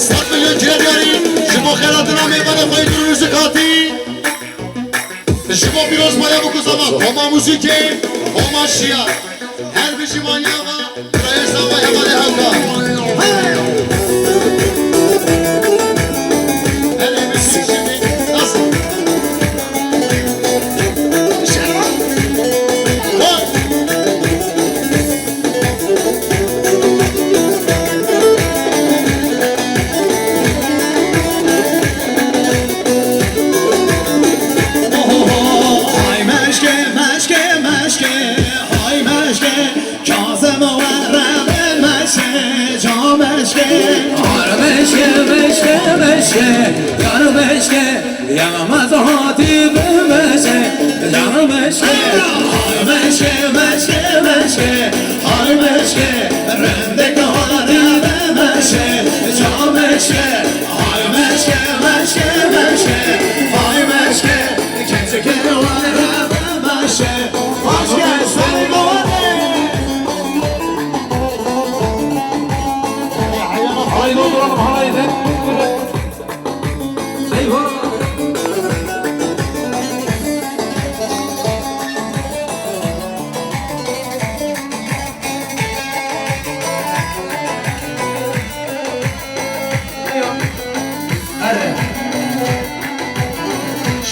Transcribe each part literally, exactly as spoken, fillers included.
Sed milyon kire diyarî, ji bo xelatina mêvanê xwe yê du rûnû ji katî. Ji bo pîrozbaya Bûkûzava, koma muzîkê, koma şiyar. Her bijî manya va, birayê zava hevalê Hakan. Hey! Hele bir şey şimdi nasıl? Şenol! Koy! Hay meşke, meşke, meşke, hay meşke, Kazım were be meşke, ca meşke. Har meşke, meşke, meşke, yar meşke. Yamaz hatî bimeşe, can meşke. Hay meşke, meşke, meşke, hay meşke. Rendek hare bimeşe, can meşke. Hay meşke, meşke, meşke, hay meşke. Keçikê were bimeşe. Hoş geldin, Seyda. Haydi oturalım, haydi. Eyvah!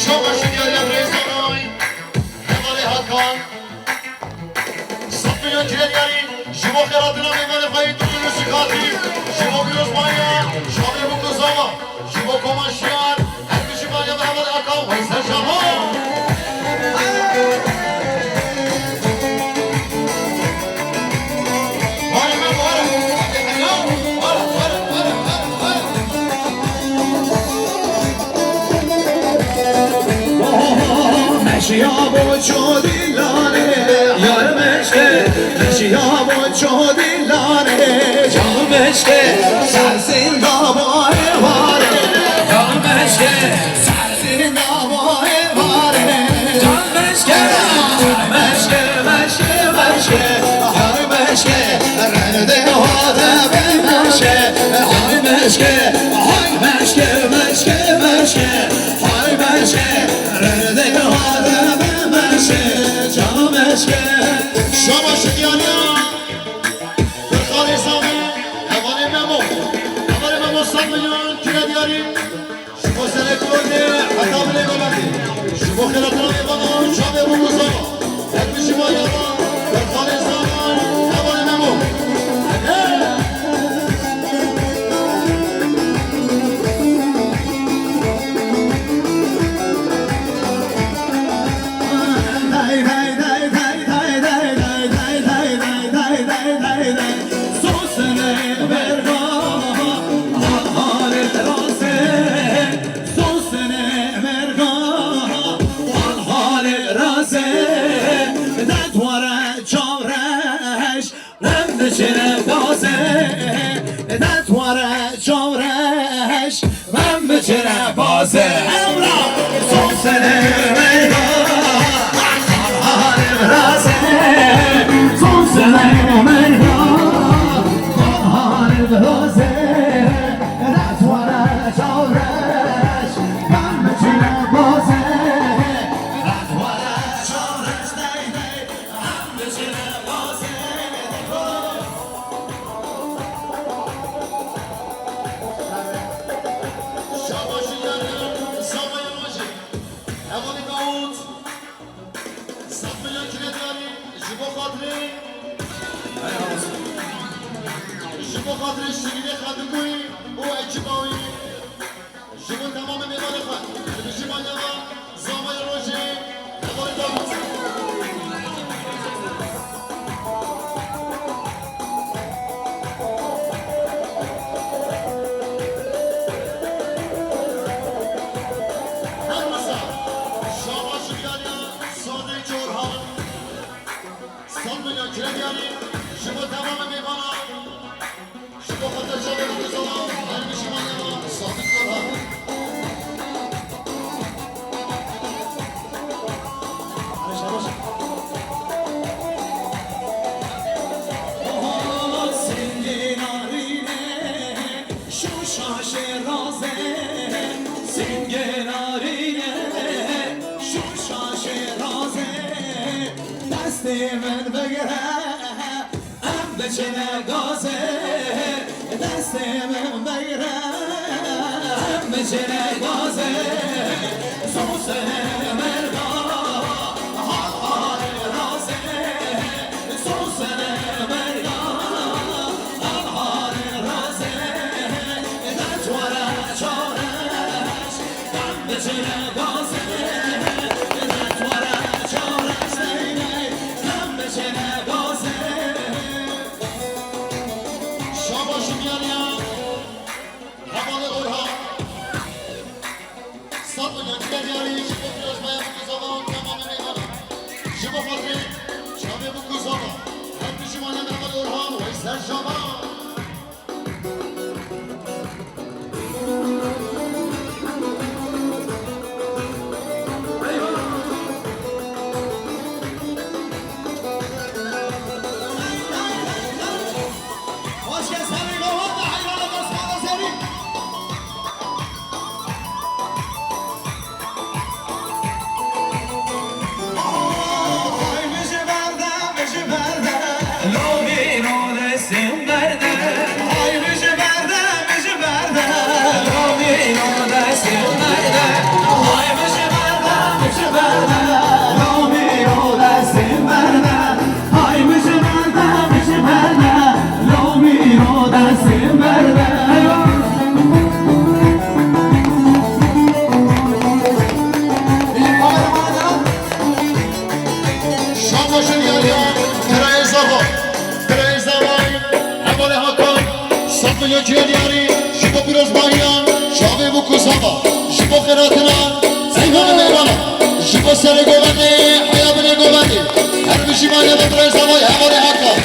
Şabaş diyar ya Rêzanay, hevalê Hakan. Sed milyon kire diyarî, ji bo xêratina mêvanê xwe yê du rûnû ji katî, ji bo pîrozbaya, şavê Bûkûzava, ji bo koma şiyar, her bijî manya bi hevalê Hakan, Weysel Şaban. Were me, were, were, were, were, were. Meşiya bo çodî lale, yar meşke. Meşiya bo çodî lale, can meşke. Sersin da bo êvare, can meşke. Sersin da bo êvare, can meşke. Meşke, meşke, meşke, hay meşke. Rende hade be meşke, hay meşke. Hay meşke, meşke, meşke. Hay meşke, rende hade be meşe, can meşke. Şabaş diyar ya. Birxalê Samê, hevalê Memo. Hevalê Memo sed milyon kire diyarî. Ji bo serê kurdê heta bilê Mehmetê. Ji bo xêratina mêvanan çavê Bûkûzava. Her bijî manya va, Birxalê Samê, hevalê Memo. Hey! Em biçine bazê, dest were çawreş, em biçine bazê. Emra, son sene meyda, halim razê, son sene meyda, halim razê, dest were çawreş, em biçine bazê, dest were çawreş, dey, dey. Şabaşî yar, Samê rojê. Hevalê Dawûd. Sed milyon kire diyarî, ji bo xatirê. Ji bo xatirê Şirînê Xendikûyî û ekîba wî. Ji bo temamê mêvanê xwe, li bijî manya ve, Zamaya rojê, hevalê Dawûd. Her wisa, şabaş diyariya Sadê Corhan. Sed milyon kire diyarî, ji bo temamê mêvanan. Ji bo xatir çavê Bûkûzava, her bijî manya ve, Sadık Korhan. Oho, singê narînê, şûşa Destê min bigire, em biçine gazê. Destê min bigire, em biçine gazê. Sosinê merga, hal halê razê. Sosinê merga, hal halê razê. Dert were çareş, em biçine gazê. Dert were çareş, ney ney, em biçine gazê. Şabaş diyar ya. Hevalê Orhan. Sed milyon diyar yarî ji bo pîrozbaya Bûkûzava û temamê mêvanan. Ji bo xatirê çavê Bûkûzava. Her bijî mane hevalê Orhan, wey ser şaban. Şabaşın yarıya, Tirayê Zava, Tirayê Zavayî, hevalê Hakan, sed milyon çiye diyarî, ji bo pîrozbahiya, çavê Bûkûzava, ji bo xêratina, seyvanê mêvana, ji bo serê govendê, heya binê govendê, her bijî mane Tirayê Zavayî, hevalê Hakan.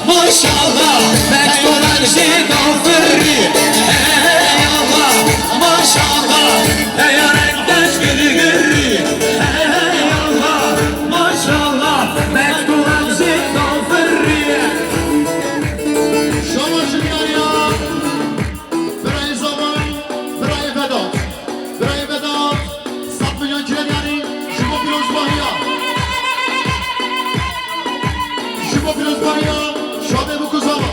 Maşallah, mektuban jî dofirî. Hey Allah, maşallah, peyarek baş gilgirî. Hey Allah, maşallah, mektuban jî dofirî. Şabaş diyar ya. Birayê Zavay, birayê Vedat. Birayê Vedat, sed milyon kire diyarî, ji bo pîrozbahiya. Ji bo pîrozbahiya, şadê Bûkûzava.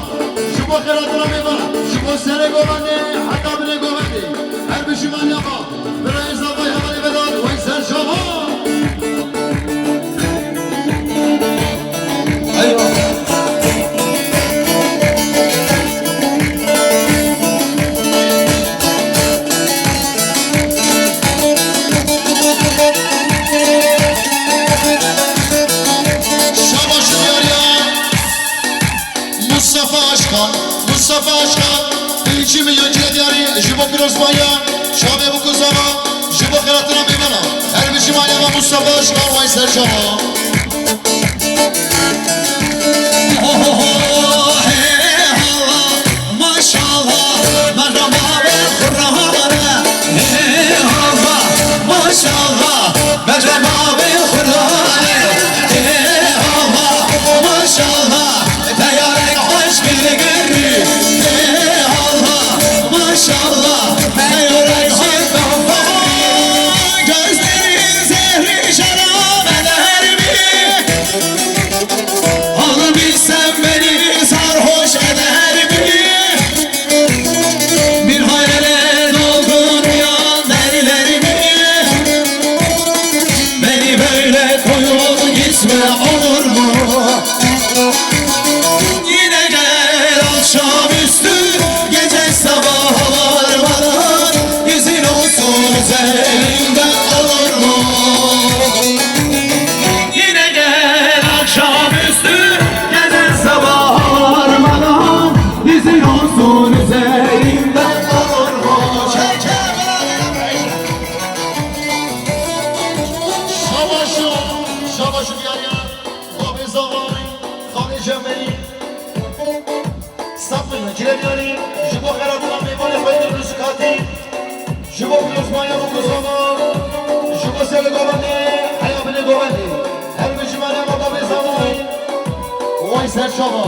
Ji bo xêratina mêvana, ji bo serê govendê, heta binê govendê. Her bijî mane ya va. Birayê Zavay, hevalê Vedat, wey ser şaban. Eyvallah. Şabaş diyar ya. Mustafa Aşkan, Mustafa Aşkan, pêncî milyon kire diyarî, ji bo pîrozbahiya, çavê Bûkûzava, ji bo xêratina mêvana, her bijî mane ya va Mustafa Aşkan, wey ser şaban. Maşallah, merhaba ve Kur'an'a. Hey Allah, maşallah, merhaba ve Kur'an'a. Hey Allah, maşallah, peyarek baş gilgirî. Hey Allah, maşallah, peyarek baş gilgirî. Gözlerin zehri şarap eder mi? Cilebiyarî, ji bo xeratina mêvanê xwe yê rûskatî, ji bo pîrozbahîya Bûkûzava, ji bo serê govendê, heya binê govendê. Her bijimane ma babê zavayî, way serçava.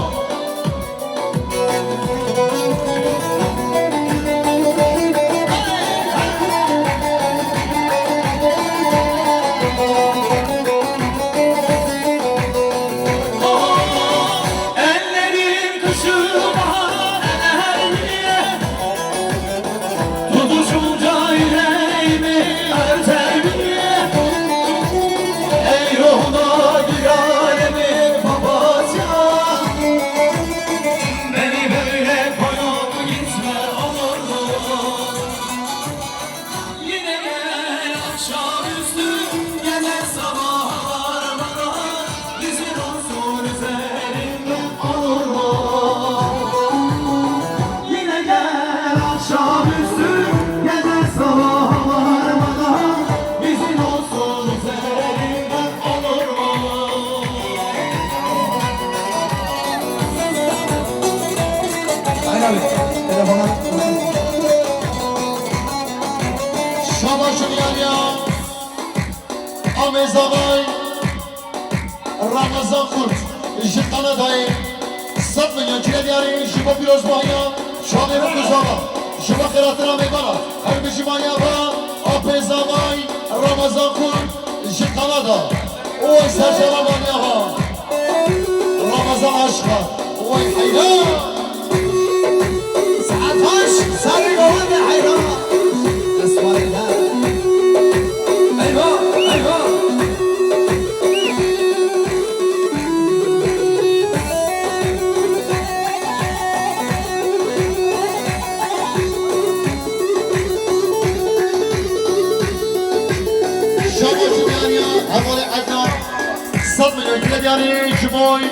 Ellerim kışın bahar eder mi? Tutuşunca yüreğimi örter mi? Ey ruhuna güler mi papatya? Beni böyle koyup gitme olur mu? Yine gel akşamüstü, gel sabaha kadar, izin olsun üzerimde, olur mu? Yine gel akşamüstü, gel sabaha kadar, izin olsun üzerimde, olur mu? Hayır abi, telefona. Şaba Şuryaniya, Amê Zavay, Ramazan Kurt, ji Kanadayê, sed milyon kire diyarî, ji bo pîrozbahiya çavê Bûkûzava, ji bo xêratina mêvana, her bijimaniya va, Apê Zavay, Ramazan Kurt, ji Kanada. Oy serçava vaniya va. Ramazan aşka. Oy heyran. Saet baş, serê govendê heyran. Destwarê de. Eyvah, eyvah. Şaba Şuryaniya, hevalê Ednan. Sed milyon kire diyarî ji boy,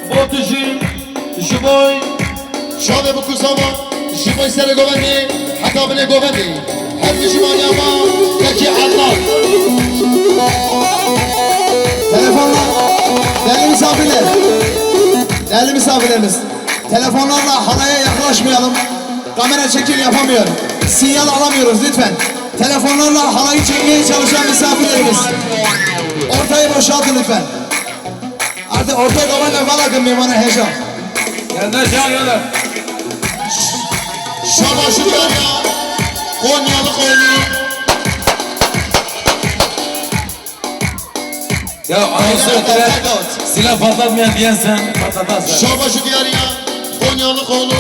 bo tu jî, ji boy, çavê Bûkûzava, ji boy serê govendê, heta binê govendê. Her bijimaniya ma, kekê Ednan. Telefonlar, değerli misafirler, değerli misafirlerimiz, telefonlarla halaya yaklaşmayalım. Kamera çekim yapamıyor. Sinyal alamıyoruz lütfen. Telefonlarla halayı çekmeye çalışan misafirlerimiz. Ortayı boşaltın lütfen. Artık ortaya kalan da valla gın memana heyecan. Yandaş yan yana. Şaba Şuryaniya, Konyalı Koyunlu. Ya anonsu ettiler. Silah patlatmayan diyen sen patlatarsın. Şaba Şuryaniya, Konyalı Koyunlu,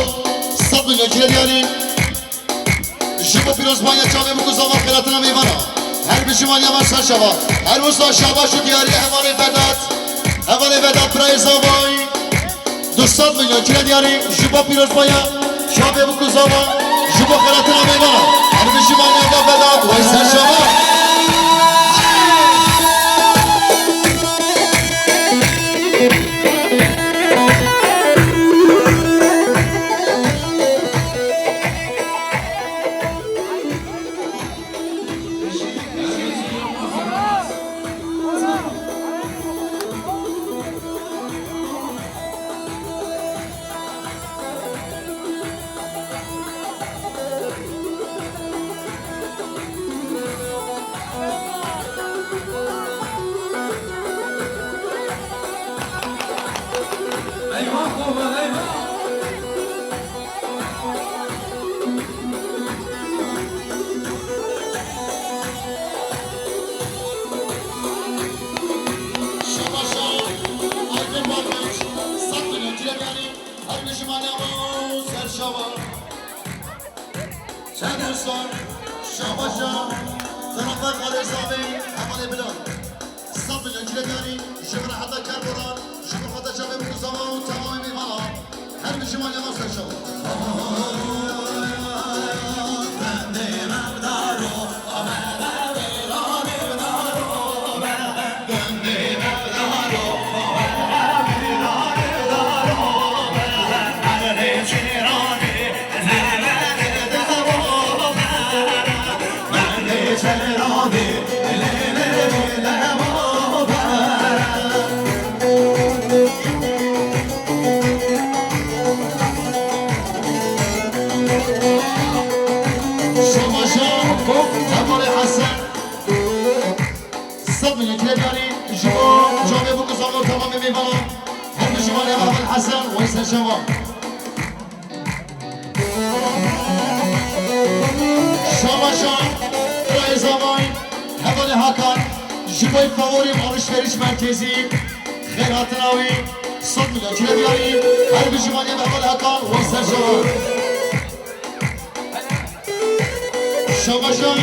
sed milyon kire diyarî. Ji bo pîrozbahîya çavê Bûkûzava, xêratina mêvana. Her bijimaniya me serçava. Her wisa Şaba Şuryaniya, hevalê Vedat. Hevalê Vedat, birayê Zavayî. Du sed milyon kire diyarî, ji bo pîrozbahîya çavê Bûkûzava, ji bo xêratina mêvana. Her bijimaniya me Vedat, way serçava. Eyvah baba, eyvah! Şabaşa, Aydın Barkınç, sed milyon kire diyarî, her bijimaniya me û serçava. Çend sor, Şabaşa, Xerafa Xalê Zavê, hevalê Bilal. Sed milyon kire diyarî, ji xeraheta Kerboran, ji xeraheta çavê Bûkûzava û temamê mêvana. Her bijimaniya me serçava. Milletine diyarî ji bo çavê bû ku zano tamamê mêvanan. Her bi ji van heval Hesen wey serçava. Şamaşan, Rayzavay, hevalê Hakan, ji bo favorî alışveriş merkezî, xêrhatina wî, sed milyon kire diyarî, her bi ji van heval Hakan wey serçava. Şamaşan,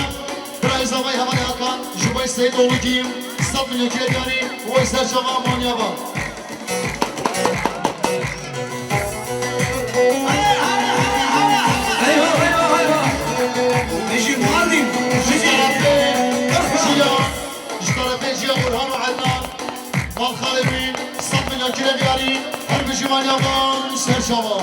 Rayzavay hevalê Hakan, ji bo Seydoğlu giyim, sed milyon kire diyarî, wey serçava manyava. Eyvah, eyvah, eyvah. Ji Mardin, ji tarafê Ciya, ji tarafê Ciya Orhan û Elnan. Malxalê wî, sed milyon kire diyarî, her bi ji manya van serçava.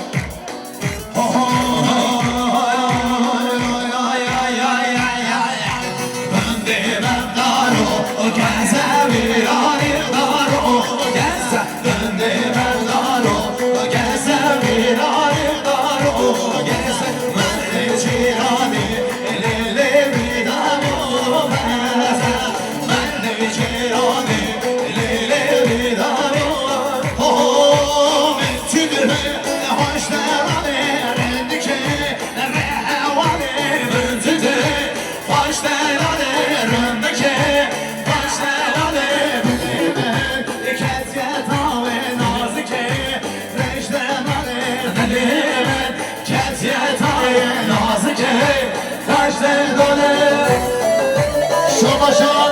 Şamaşan,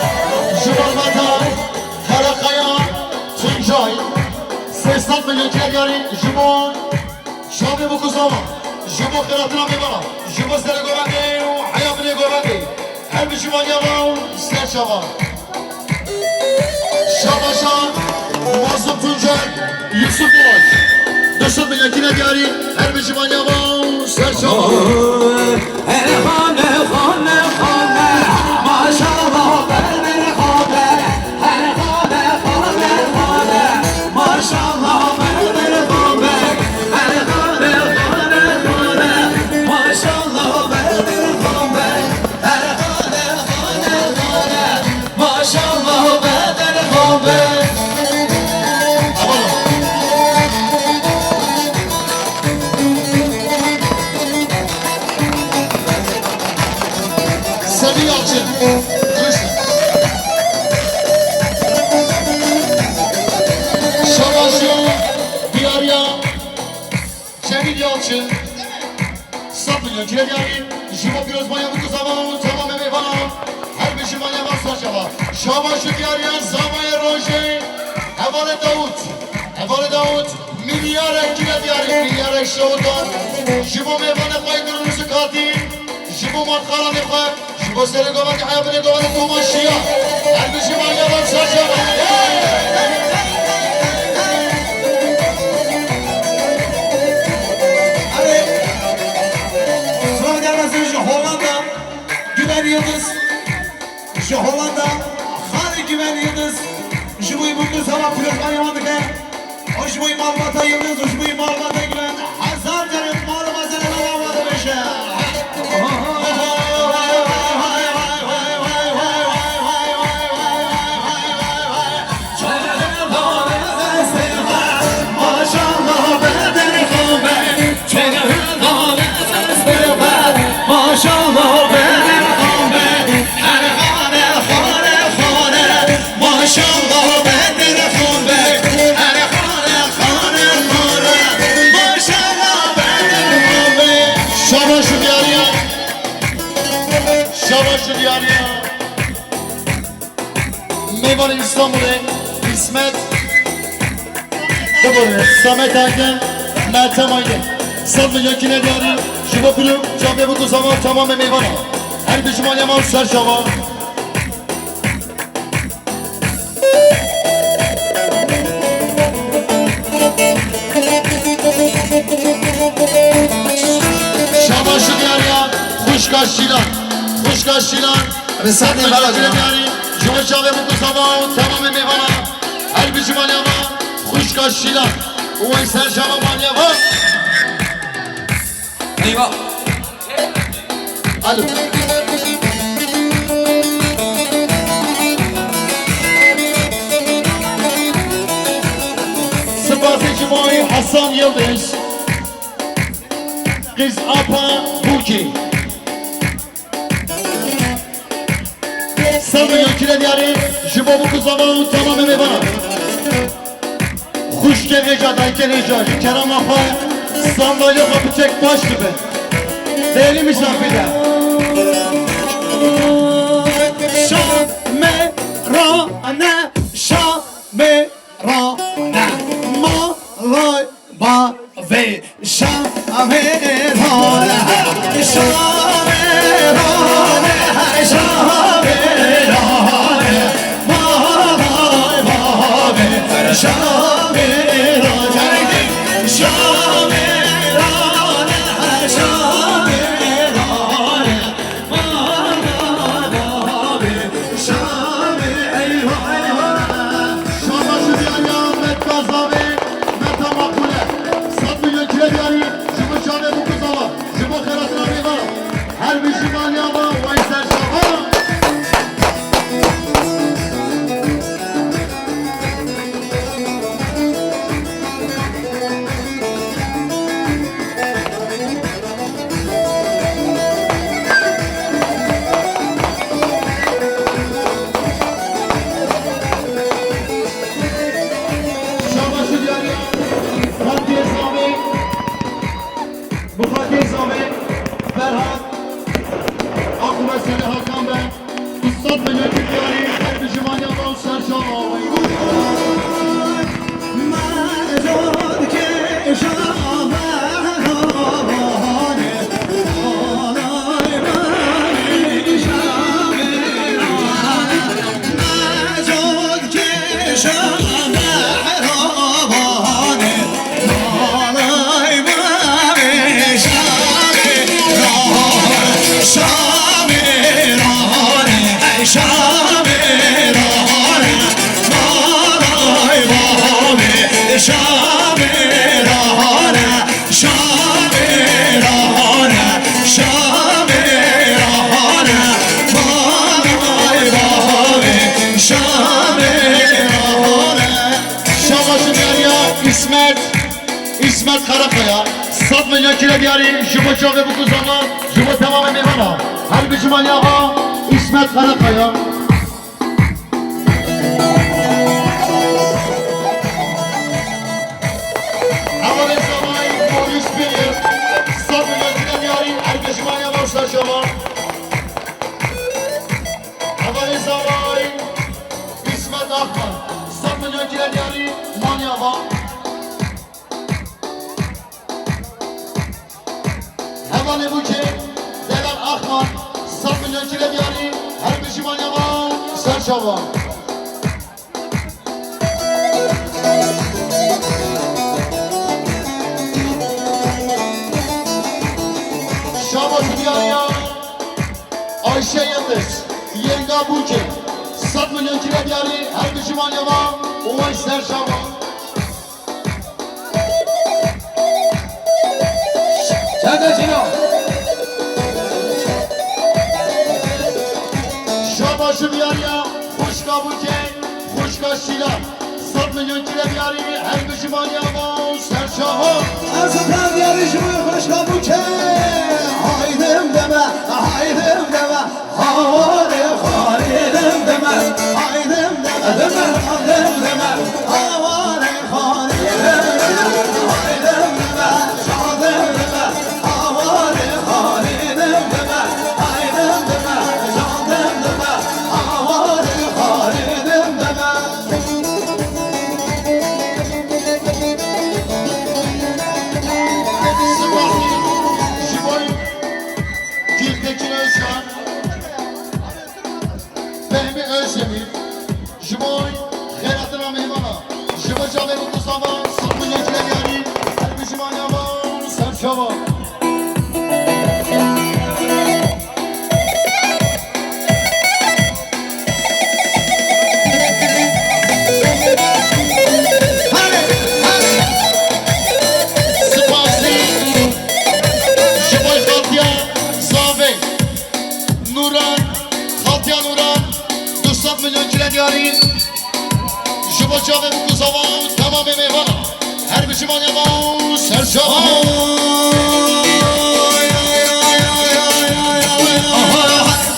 ji malbata Karakaya Tuncay, sê sed milyon kire diyarî ji bo çavê bû ku zano, ji bo xêrhatina mêvana, ji bo serê govendê û heya binê govendê, her bi ji van ya wan serçava. Şamaşan, Mazlum Tuncel, Yusuf Boğaç. Du sed milyon kire diyarî, her bi ji van ya wan serçava. Semî Yalçın. Şabaşo diyariya Cemîl Yalçın. Sed milyon kire diyarî, ji bo pîrozbaya bû ku zano û tamamê mêvanan, her bi ji manya van serçava. Şabaş û diyariya Zavayê Rojê, hevalê Dawûd, hevalê Dawûd, milyarek kire diyarî, milyarek şewtan, ji bo mêvanê xwe yê Gurlûs û Katî, ji bo malxaranê xwe, ji bo serê govendê heya binê govendê Tomaşiya, her bi ji manya van serçava. Erê, Sura gelmesin ji Hollanda, Güven Yıldız. Ji Hollanda, Xalê Güven Yıldız, ji bo Yıldız hava pîrozbaya wan dike. Û ji bo malbata Yıldız û ji bo malbata Güven, hezar carê mal û mezene bera wan dibêje. Şabaş û diyariya. Şabaş û diyariya. Mêvanê Îstanbulê, Îsmet. Bibore, Samet Aydın, Meltem Aydın. Sed milyon kine diyarî, ji bo pîrozbaya bû ku zano tamamê mêvana. Her bi ji manya wan serçava. Şabaş û diyariya, xwişka Şîlan. Xwişka Şîlan. Rêsatê Şabaş û diyarî, ji bo çavê bû ku zano tamamê mêvana. Her bi ji manya wan, xwişka Şîlan. Wey serçava manya wan. Eyvah. Alo. Qîz Apa Bûkî. Sed milyon kile diyarî ji bo bûkuzava û temamê mêvanan. Xwişkê vêca, dayikê vêca, ji kerema xwe sandalya xwe piçek baş dibe. Değerli misafir de. Şamê rane, şamê rane, malay bavê. Şamê rane, şamê rane, şamê rane, malay bavê. Şamê rane, şamê rane, şamê rane, malay bavê. Şamê, eyvah, eyvah. Şabaş diyariya Meta Zavê, Meta Makbule. Sed milyon kile diyarî ji bo çavê bûkuzava, ji bo xeratina mêvanan. Her bijî maliya va, wey ser şava. Şabaşi diyariya Fatihê Zavê, bi Fatihê Zavê, Ferhat, Akuba Serê Hakan be, bi sed milyon diyarî her bijî maliya va û ser şava. Şamê rane, Şamê rane, Şamê rane, malay bavê, Şamê rane. Şabaşi diyariya İsmet, İsmet Karakaya. Sed milyon kile diyarî ji bo çavê bûkuzava, ji bo temamê mêvana. Her bijî maliya va, İsmet Karakaya. Hevalê Zavayî Moris Bey'e sed milyon kile diyarî her bijî maliya va ser şava. Hevalê Zavayî İsmet Akman sed milyon kile diyarî maliya va. Hevalê Bûkê, Delal Akman, sed milyon kile diyarî, her bijî maliya va û ser şava. Şabaş diyariya Ayşe Yıldız, Yenga Bûkê, sed milyon kile diyarî, her bijî maliya va û wey ser şava. Çende çilo. Şabaşi diyariya xwişka Bûkê, xwişka Şîla. Sed milyon kile diyarî, her bijî maliya va û ser şava. Ez pir diyarî ji bo xwişka Bûkê. Haydim deme, haydim deme. Hawarê xwarê dim dime, haydim dime, dime, dim dime. Hawarê xwarê dim dime, haydim dime, şadim dime. Hawarê xwarê dim dime, haydim dime, şadim dime. Hawarê xwarê dim dime. Spasî ji bo Gültekin Özcan. Fehmi Özdemir, ji bo xêratina mêvana, ji bo çavê bûkuzava, sed milyon kile diyarî, her bijî maliya va û ser şava. Spasî ji bo Xatiya Zavê. Nûran, Xatiya Nûran, du sed milyon kile diyarî. Ji bo çavê bûkuzava û temamê mêvana. Her bijimaniya me û serçava.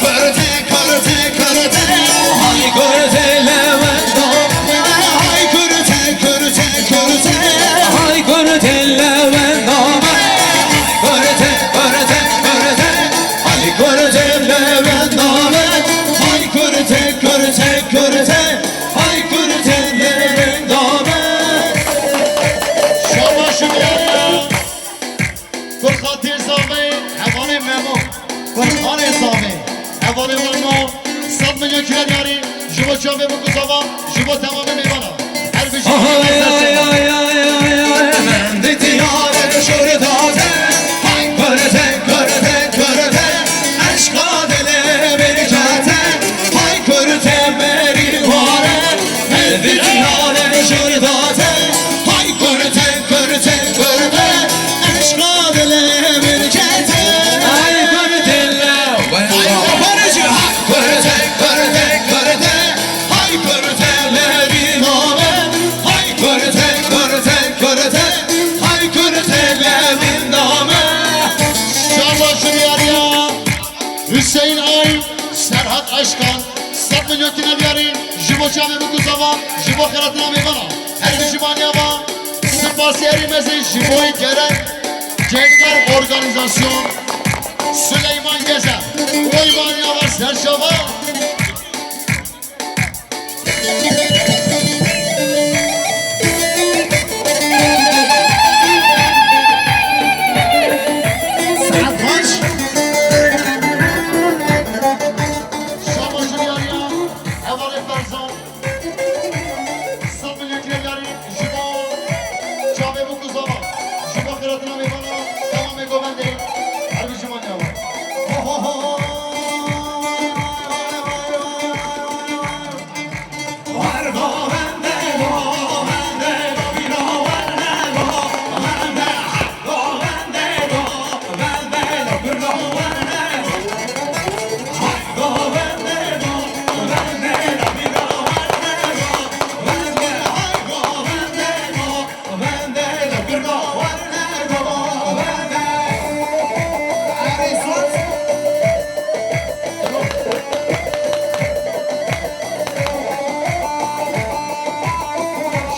Kurte, kurte, kurte. Hay kurte lewenda me. Hay kurte, kurte, kurte. Hay kurte lewenda me. Hay kurte, kurte, kurte. Hay kurte lewenda me. Hay kurte, kurte, kurte. Hay kurte lewenda me. Şabaş û diyariya. Kurxatê Zavê, hevalê Memo. Kurxanê Zavê, hevalê Memo. Sed milyon kire diyarî, ji bo çavê bûk û zava, ji bo temamê mêvana. Her bijî. Ay, ay, ay, ay, ay, ay, ay. Bendê diyarê şûr date. Hay kurte, kurte, kurte. Eşqa dilê min kete. Hay kurte merî ware. Bendê diyarê şûr date. Hay kurte, kurte, kurte. Eşqa dilê min kete. Ay kurte la. Ay kurte, kurte, kurte. Hay kurte lewîna me. Hay kurte, kurte, kurte. Hay kurte lewîna me. Şabaş û diyariya. Hüseyin Ay, Serhat Aşkan, sed milyon kine diyarî, ji bo çavê bûk û zava, ji bo xêratina mêvana. Her bijimaniya me, spasî herî mezin ji bo gerek Cengar Organizasyon, Süleyman Gezer, oymaniya me serçava. Saet baş. Şabaş û diyariya, hevalê Ferzan. Sed milyon kire diyarî, ji bo çavê bûk û zava, ji bo xêratina mêvana, temamê govendê, her bijimaniya we. Ho, ho, ho.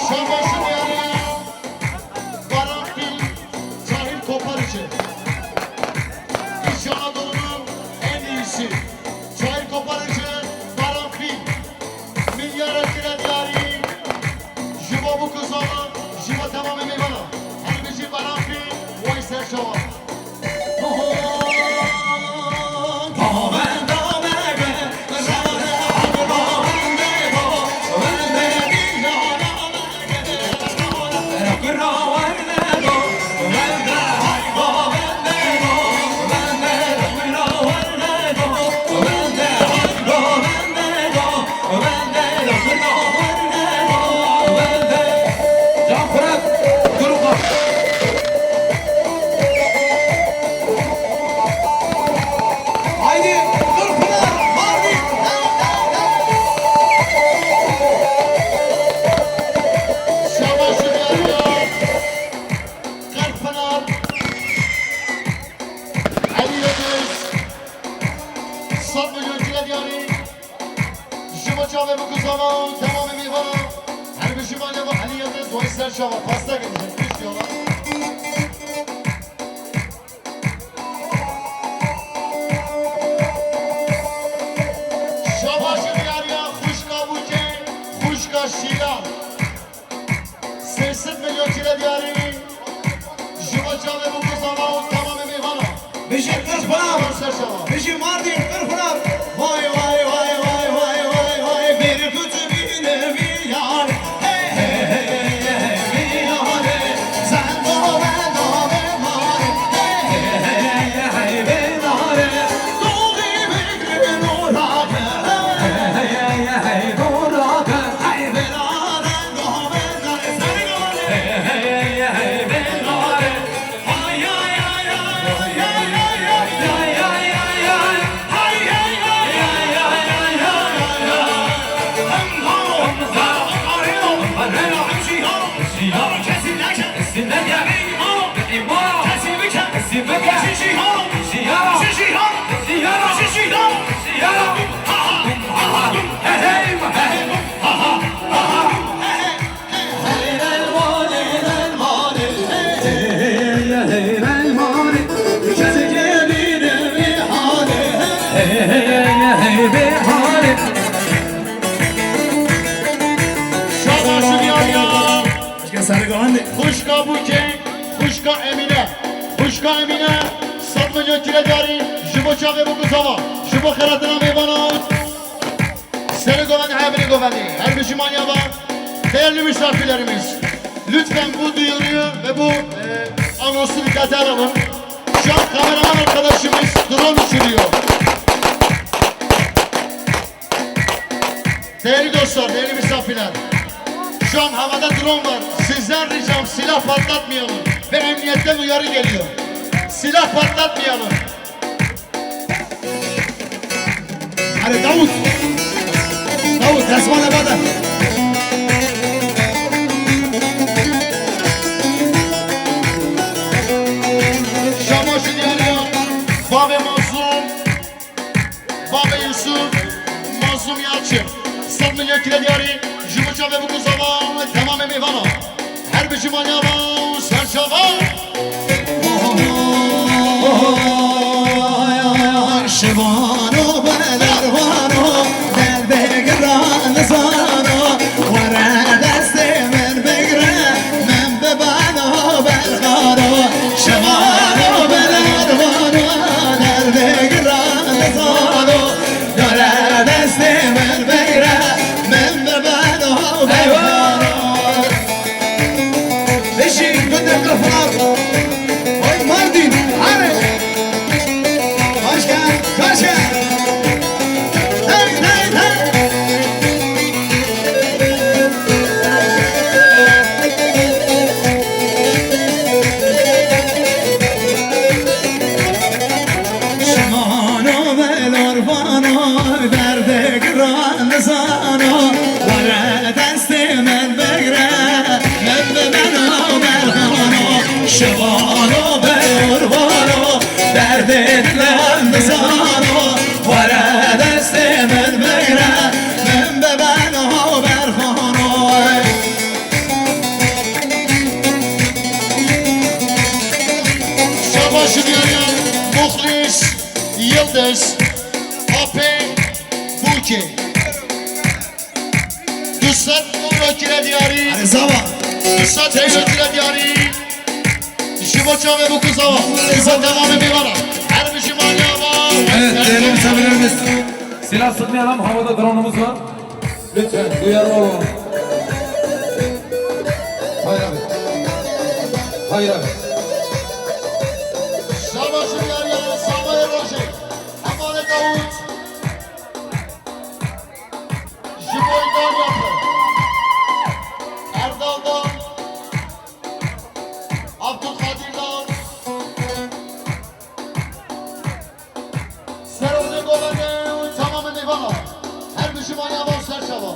Şabaş û diyariya Baran Fîl, Tahir Koparıcı. İç Anadolu'nun en iyisi. Tahir Koparıcı, Baran Fîl. Milyara kire diyarî. Ji bo bûk û zava, ji bo temamê mêvana. Her bijî Baran Fîl, way serçava. Haydi, Gulpınar, Mardin. Şabaş û diyariya. Gulpınar. Elî Yildiz. Sed milyon kire diyarî. Ji bo çavê bûk û zava û temamê mêvana. Her bijî maliya me Elî Yildiz, way serçava, pasta gelecek, pişt yola. Şabaş û diyariya xwişka Bûkê, xwişka Şîlan. Sê sed milyon kire diyarî. Ji bo çavê bûk û zava û temamê mêvana. Bijî Gulpınar. Ser şava. Bijî Mardin, Gulpınar. Vay, vay, vay, vay, vay, vay, vay. Bir kötü bir de bir yar. Hey, hey, hey, hey, hey, bir yar. Sen de o, ben de o, ben var. Hey, hey, hey, hey, hey, bir yar. Doğru bir gün uğradı. Hey, hey, hey, hey, hey, doğru. Hey, bir yar. Bûkê, xwişka Emîne. Xwişka Emîne, sed milyon kire diyarî, ji bo çavê bûk û zava, ji bo xeratina mêvana. Serê govendê, her birê govendê, her bijî manya va. Değerli misafirlerimiz, lütfen bu duyuruyu ve bu, e, anonsu dikkate alalım. Şu an kameraman arkadaşımız drone uçuruyor. Değerli dostlar, değerli misafirler, şu an havada drone var. Sizden ricam silah patlatmayalım ve emniyetten uyarı geliyor. Silah patlatmayalım. Hadi Davut. Davut, destmala bana. Şabaş diyar ya, Bavê Mazlum. Bavê Yusuf, Mazlum Yalçın. Sed milyon kire diyarî, ji bo çavê bûk û zava, temamê mêvana. Her bijî manya va û ser çava. Şivano belervano, derdê giran zano, were destê min bigre, min bibano berxano. Şivano belervano, derdê giran zano, were destê min bigre, min bibano berxano. Beşî, gundê Qirfilan. Oy Mardin, hare. Kaşka, kaşka. Hey, hey, hey. Şimano belor vano, derdê giran zano, were destê min bigre, min bibeno berxano. Şivano belor vano, derdê giran zano, were destê min bigre, min bibeno berxano. Şabaş diyar ya, Muxlis Yildiz, Apê Bûkê. Du sed euro kire diyarî. Erê zava. Du sed euro kire diyarî. Ji bo çavê bûk û zava. Ji bo temamê mêvana. Her bijî manya va. Evet, değerli misafirlerimiz, silah sıkmayalım, havada drone'umuz var. Lütfen duyarlı olalım. Hayır abi. Hayır abi. Şabaş diyar ya, Samayê Rojê. Hevalê Davut. Ji bo Îdar yapın. Erdal'dan. Abdülkadir'dan. Serozê govende û tamamê mêvana. Her bijî manya va û ser çava.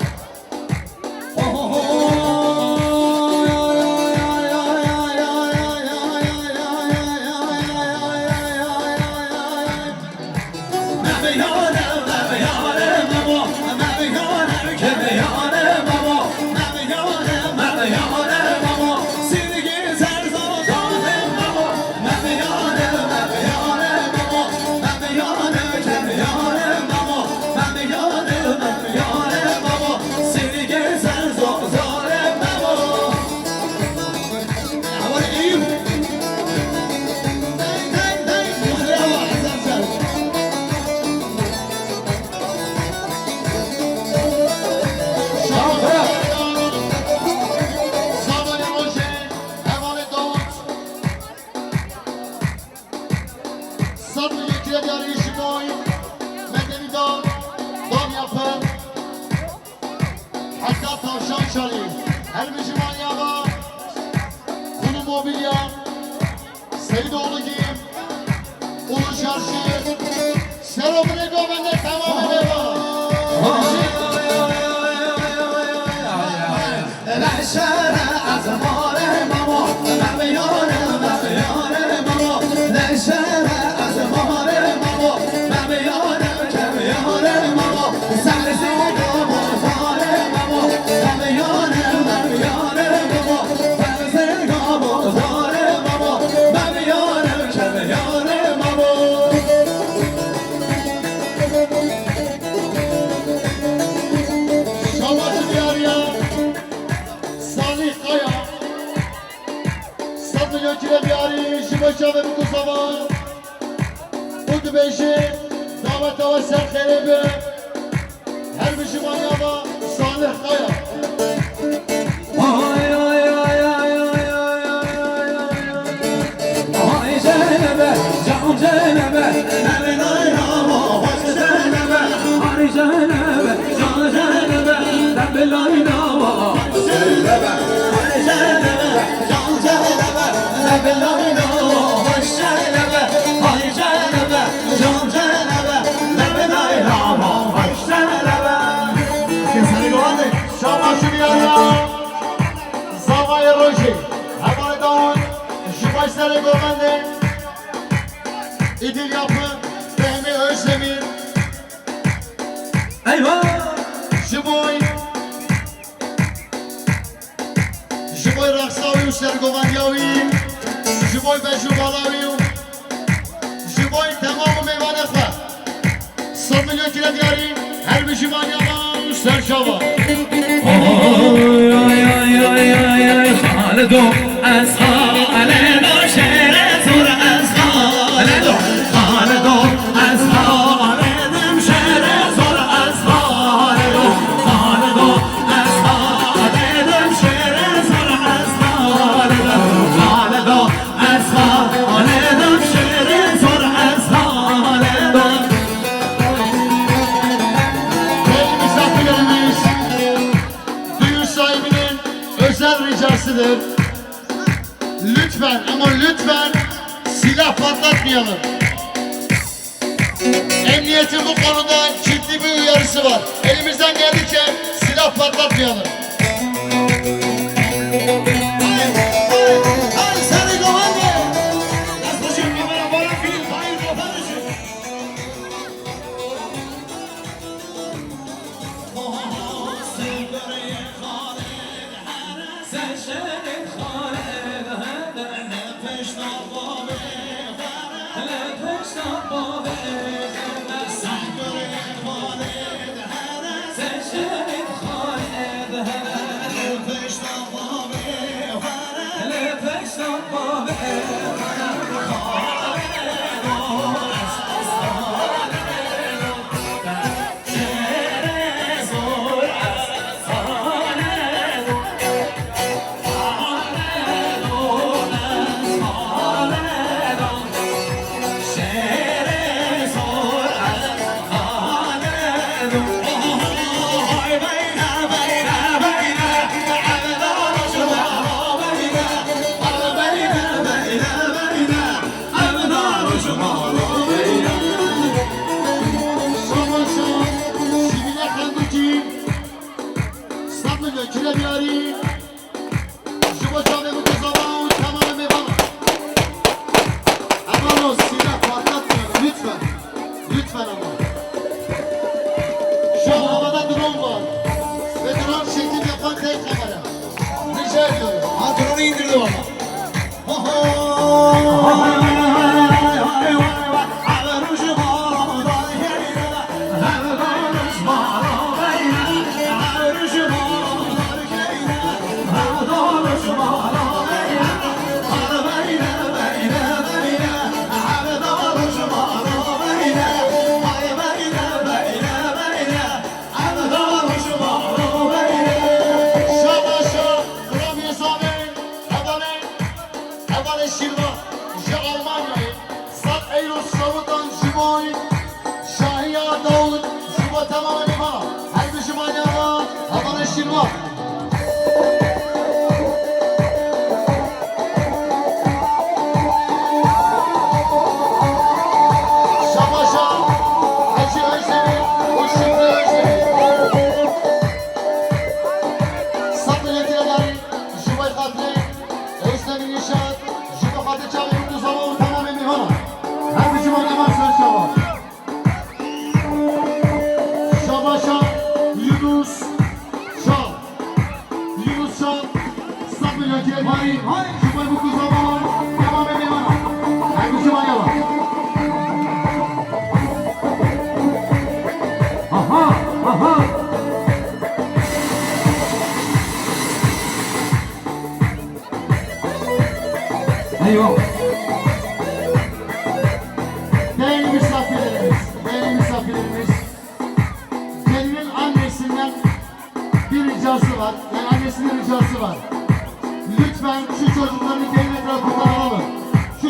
Sed milyon kire diyarî ji bo Medeni Dağ, Dağ yapın. Heta Tavşan Çalı, her bijî manya va, Kulu Mobilya, Seydoğlu Giyim, Ulu Çarşı, Sero Brego bende tamam eve va. Mustafa û dibêje, daweta we ser xêrê be. Her bijimaniya me Salih Kaya. Ay, ay, ay, ay, ay, ay, ay, ay, ay. Ay Cenebe, can Cenebe, Mevlay Rama, hoş Cenebe. Ay Cenebe, can Cenebe, Mevlay Rama, hoş Cenebe. Ay Cenebe, can Cenebe, Mevlay Rama, hoş Cenebe. Ay Cenebe, can Cenebe, Mevlay Rama, hoş Cenebe. Keserî govende, şabaşi biyara. Zavayê rojê, hevalê dawî, ji xwe serê govendê, Îdil Yapı, Fehmi Özdemir. Eyvah! Ji bo, ji bo rexsa wî û sergovendiya wî, ji bo bej û bala wî û ji bo temam û mêvanê xwe. Sed milyon kire diyarî, her bijî maliya me û ser çava. Oy, oy, oy, oy, oy, oy, Xalido, ez Xalido, şêrê zor ez Xalido, Xalido, ez Xalidim, şêrê zor ez Xalido, Xalido, ez Xalidim, şêrê zor ez Xalido, Xalido, ez Xalidim, şêrê zor ez Xalido. Değerli misafirlerimiz, düğün sahibinin özel ricasıdır. Lütfen ama lütfen silah patlatmayalım. Emniyetin bu konuda ciddi bir uyarısı var. Elimizden geldiğince silah patlatmayalım.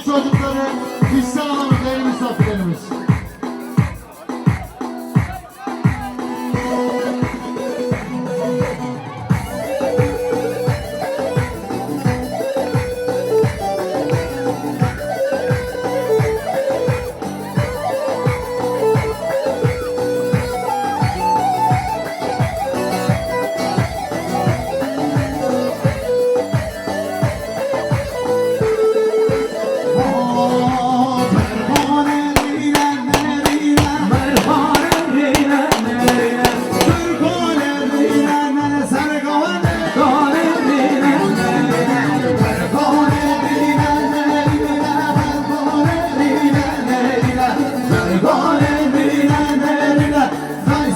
Çocukları bizden alalım değerli misafirlerimiz.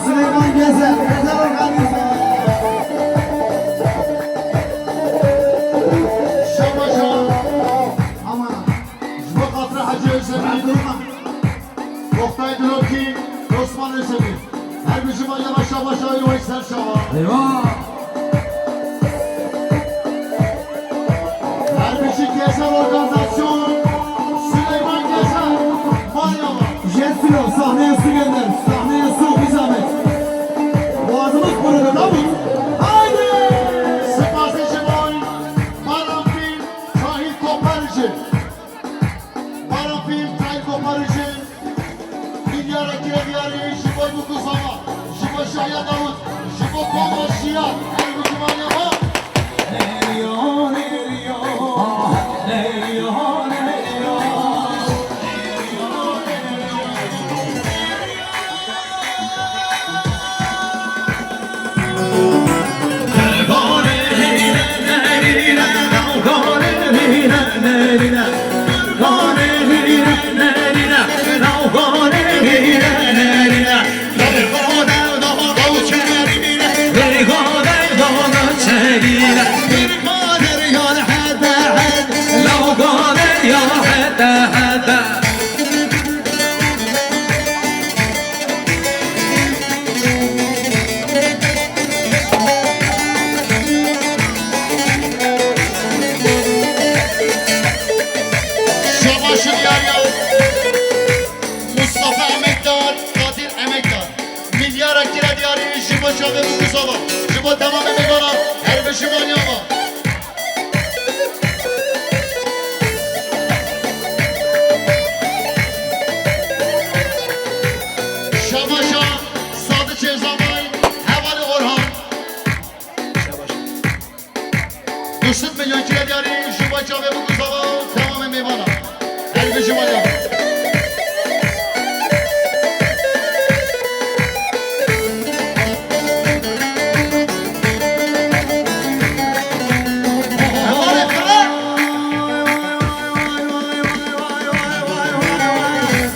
Süleyman Gezer, özel organize. Şabaşa. Ama ji bo xatira Hacı Özdemir, Oktay Duroki, Osman Özdemir. Her bijî maliya şabaşa û Veysel Şawa. Eyvah! Her bijî Gezer Organizasyon, Süleyman Gezer, maliya. Jet Filo, sahneye su gönder, sahneye su, bir zahmet. Boğazımız kurudu, Davut. Haydi! Spasê ji bo Baranfîl Tahîr Koparıcı. Baranfîl Tahîr Koparıcı. Milyara kire diyarî ji bo Bikû Sava, ji bo Şahya Davut, ji bo Koma Şiya, her gujimaniya ma. Şabaşin yar ya. Mustafa Emekdar, Kadir Emekdar. Milyara kire diyarî ji bo çavê Bikû Sava, ji bo temamê mêvanan, her bijî maliya ma. Şabaşa Sadık Çevzamay, hevalê Orhan. Şabaş. Du sed milyon kire diyarî ji bo çavê Bikû Sava û temamê mêvanan. Her bijî maliya.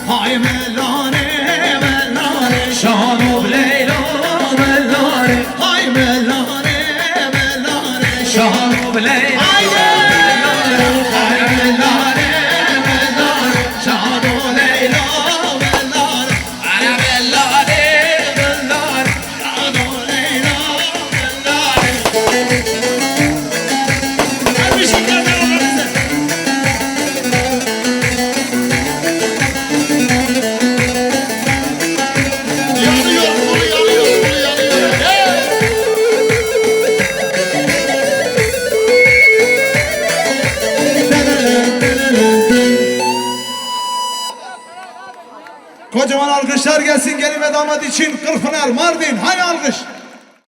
Hay melane, melane, şano bi Leyla, melane. Hay melane, melane, şano bi Leyla, melane. Hay melane, melane, şano Leyla, melane. Ana melane, melane, şano Leyla, melane. Her bir şekilde devam edin. Yanıyor, kolu yanıyor, kolu yanıyor. Hey! Kocaman alkışlar gelsin gelin ve damat için Kırkpınar, Mardin. Hay alkış.